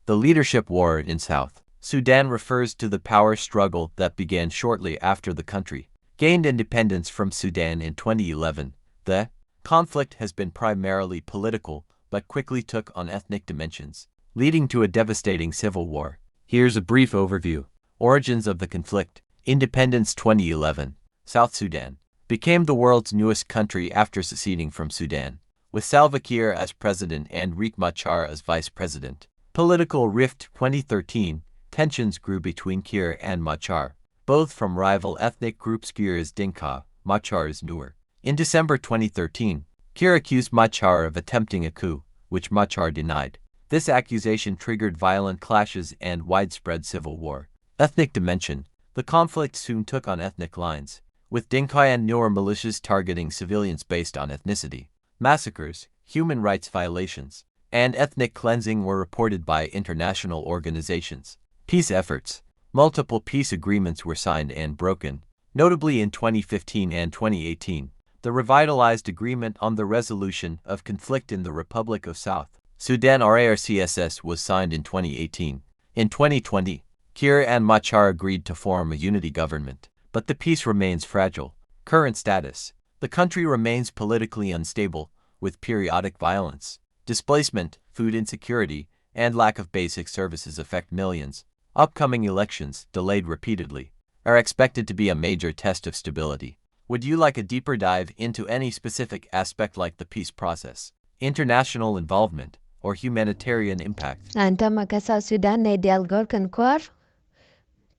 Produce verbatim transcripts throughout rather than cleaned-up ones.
The leadership war in South Sudan refers to the power struggle that began shortly after the country gained independence from Sudan in twenty eleven. The conflict has been primarily political, but quickly took on ethnic dimensions, leading to a devastating civil war. Here's a brief overview. Origins of the conflict. Independence twenty eleven. South Sudan became the world's newest country after seceding from Sudan, with Salva Kiir as president and Riek Machar as vice president. Political rift. Twenty thirteen. Tensions grew between Kiir and Machar, both from rival ethnic groups. Kiir is Dinka, Machar is Nuer. In December twenty thirteen, Kiir accused Machar of attempting a coup, which Machar denied. This accusation triggered violent clashes and widespread civil war. Ethnic dimension. The conflict soon took on ethnic lines, with Dinka and Nuer militias targeting civilians based on ethnicity. Massacres, human rights violations, and ethnic cleansing were reported by international organizations. Peace efforts. Multiple peace agreements were signed and broken, notably in twenty fifteen and twenty eighteen. The revitalized agreement on the resolution of conflict in the Republic of South Sudan, R A R C S S, was signed in twenty eighteen. In twenty twenty, Kiir and Machar agreed to form a unity government, but the peace remains fragile. Current status. The country remains politically unstable, with periodic violence, displacement, food insecurity, and lack of basic services affect millions. Upcoming elections, delayed repeatedly, are expected to be a major test of stability. Would you like a deeper dive into any specific aspect like the peace process, international involvement, or humanitarian impact? Ɛn täämɛ kä South Sudan nɛy diaal gör kɛn kuäär,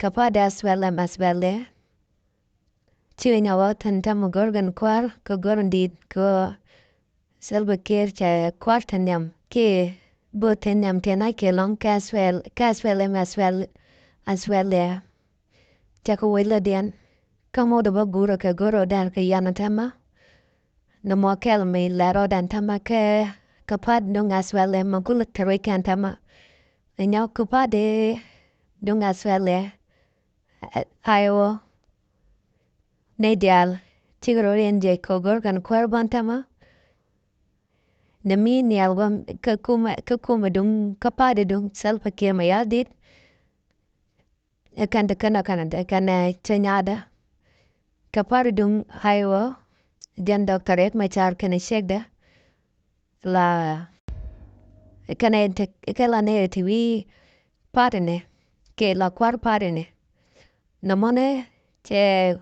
kä party S P L M S P L A. Ci wi̱ny a wä thin täämɛ gör kɛn kuäär, kä gör in di̱i̱t kä Salva Kiir cɛ kua̱r te nhiam kiɛ bo̱o̱th te nhiam tëë nac kɛ lɔ̱ŋ kä S P L, kä S P L M S P L, S P L A. Cɛ kɛ wec lätdiɛn kä ŋot bä guurä kɛ go̱r ɔ dɛr kɛ yan täämɛ. Nɔmɔ kɛl mi lɛr ɔ dɛn täämɛ kɛ, kɛ party duŋ S P L A mɛ kulɛ te ruec kɛn täämɛ. Ɛ nyɔk kɛ party duŋ S P L A, ɛ, I O. Nɛy diaal cikɛ rɔ riɛn jɛ kɛ go̱r kɛn kuäär bä täämɛ. Nɛ mi nhial wä kä kumɛ, kä kumɛ duŋ, kä party duŋ Salva Kiir Mayardit. Ɛ kɛn te kɛn ɛ kɛn ɛ kɛn ɛ cɛ nyaadä. Kä party duŋ I O, jɛn Doctor Riek Machar kɛnɛ ciekdɛ. La kɛnɛ te, kɛ la nɛ te wi̱i̱ party ni kɛ la kua̱r party ni. Nɔmɔnɛ cɛ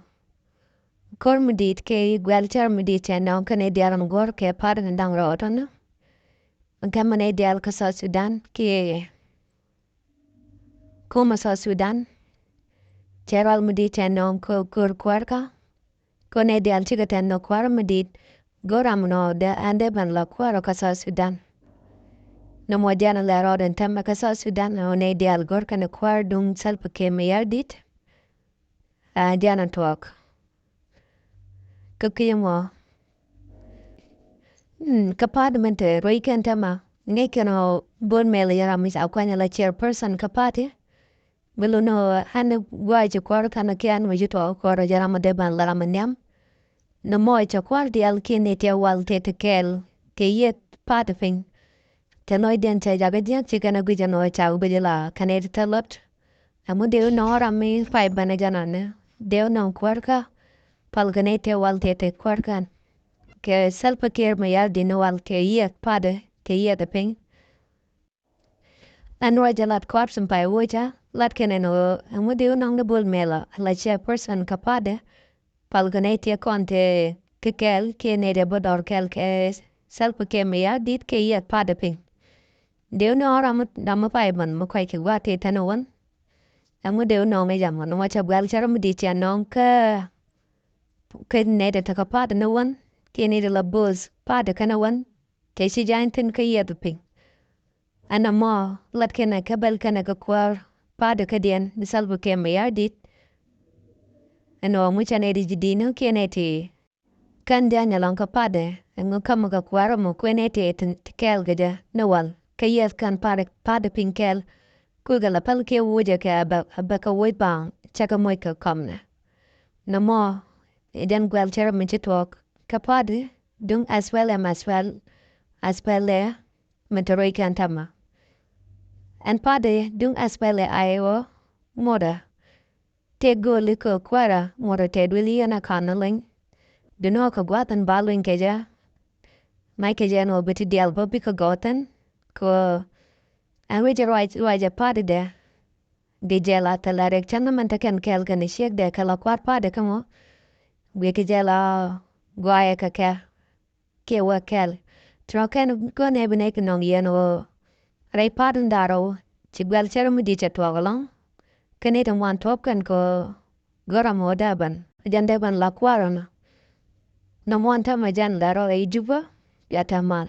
ko̱r mi di̱i̱t kɛ guɛl cär mi di̱i̱t cɛ nɔŋ kɛnɛ diaal ɛn guɔ̱r kɛ party ni da̱ŋ rɔɔdɔn. Kɛ mɛnɛ diaal kä South Sudan kiɛ kumɛ South Sudan. Cɛ rual mi di̱i̱t cɛ nɔŋ kä ko̱r kuäärkä. Kɔnɛ diaal cikɛ tɛn nɔ kuäär mi di̱i̱t. Go̱r ram nɔ dee ɛn dee ben la kuäär ɔ kä South Sudan. Nɔmɔ jɛn lɛ rɔɔdɛ täämɛ kä South Sudan ɔ nɛy diaal go̱r kɛnɛ kuäär duŋ Salva Kiir Mayardit. Ɛ jɛn tuɔɔk. Kä kiɛ mɔ. Mm, kä party min te ruec kɛn täämɛ ŋäc kɛn ɔ Bol Mel yɛ ram mi ca kuany la chairperson kä party. Bi lun ɔ ɣän gua̱a̱c ci kuɔr kɛn kian mi ci tuɔɔk kuɔr jɛ ram mi dee ban la ram mi nhiam. Nɔmɔ cɛ kua̱r diaal kiɛ nɛy tëë wal tëë te kɛɛl kɛ yieth party piny. Te lɔcdiɛn cɛ jakä jiäk ci kɛn a guic ɛn ɣöö ca guic la kɛn ɛ ti te lot. Ɛŋu dee nɔŋ ram mi pay bänɛ jɛn ɔnɛ dee nɔŋ kuäärkä pal kɛ nɛy tëë wal tëë te kuäärkän. Kɛ Salva Kiir Mayardit ni wal kɛ yieth party kɛ yieth piny. Ɛn ruac jɛ lat kua̱r thi̱n pay woca lat kɛn ɛn ɣöö ɛŋu dee wä nɔŋ ni Bol Mel la chairperson kä party. Pal kɛ nɛy tëë kɔn tëë kä kɛɛl kiɛ nɛy tëë bä dɔr kɛɛl kɛ Salva Kiir Mayardit kɛ yieth party piny. Dee wä nɔŋ ram mi, ram mi pay bän mi kuac kɛ gua̱a̱th tëë tɛn wän. Ɛŋu dee wä nɔŋ ni jam wän mɔ cɛ guɛl cär mi di̱i̱t cɛ nɔŋ kä, kä nɛy tëë te kä party ni wän kiɛ nɛy tëë la bo̱o̱th party kɛn wän. Cɛ ci jany thi̱n kä yieth piny. Ɛn ɛmɔ lat kɛnɛ kä bɛl kɛnɛ kä kuäär party kädiɛn ni Salva Kiir Mayardit. Ɛn ɣöö mucɛ nɛy ti ji̱ di̱t ni kiɛ nɛy ti kän dia̱a̱ny ɛlɔ̱ŋ kä party ɛŋu kämɛ kɛ kuäär ɛmɔ kuëë nɛy ti ti kɛɛl kɛ jɛ ni wal kä yieth kän party, party piny kɛɛl. Kui̱ kɛ la päl kiɛ wocɛ kɛ a bɛ, a bɛ kɛ woc baŋ cɛ kɛ moc kɛ kɔmnɛ. Nɔmɔ ɛ jɛn guɛl cär mi ci tuɔɔk kä party duŋ S P L M, S P L, S P L A. Min te ruec kɛn täämɛ. Ɛn pa̱a̱tdɛ duŋ S P L A I O ŋuɔ̱tdɛ tëë gööli kɛ kuäärä ŋuɔ̱tdɛ tëë duëli yɛn a ka̱n ni leny. Duŋni ɣöö kɛ gua̱a̱th ɛn ba luny kɛ jɛ. Mac kɛ jɛ ɛn ɣöö bi ti diaal bä bikɛ gɔw thi̱n kɛ ɣöö ɛn wec ruac ruacɛ pa̱a̱tdɛ. Di jɛl a thil a rɛk cäŋ ni mɛn te kɛn kɛɛl kɛn ciekdɛ kɛ la kua̱r pa̱a̱tdɛ kä mɔ. Guiɛ kɛ jɛl a gɔaaɛ kɛ kɛ kiɛ wä kɛl. Tɔ̱ kɛn kɔn ɛ bi nɛy kɛ nɔŋ yɛn ɣöö rɛy pa̱a̱t in da̱rä wä ci guɛl cär mi di̱t cɛ tuɔɔk ɛlɔ̱ŋ. Kɛn i̱ ti muan tuɔ̱p kɛn kɛ ɣöö gör amɔ dee ben jɛn dee ben la kua̱r ɔnɔ. Nɔmɔ ɛn täämɛ jɛn lɛ rɔ rɛy Jubä. Ya täämɛ mal.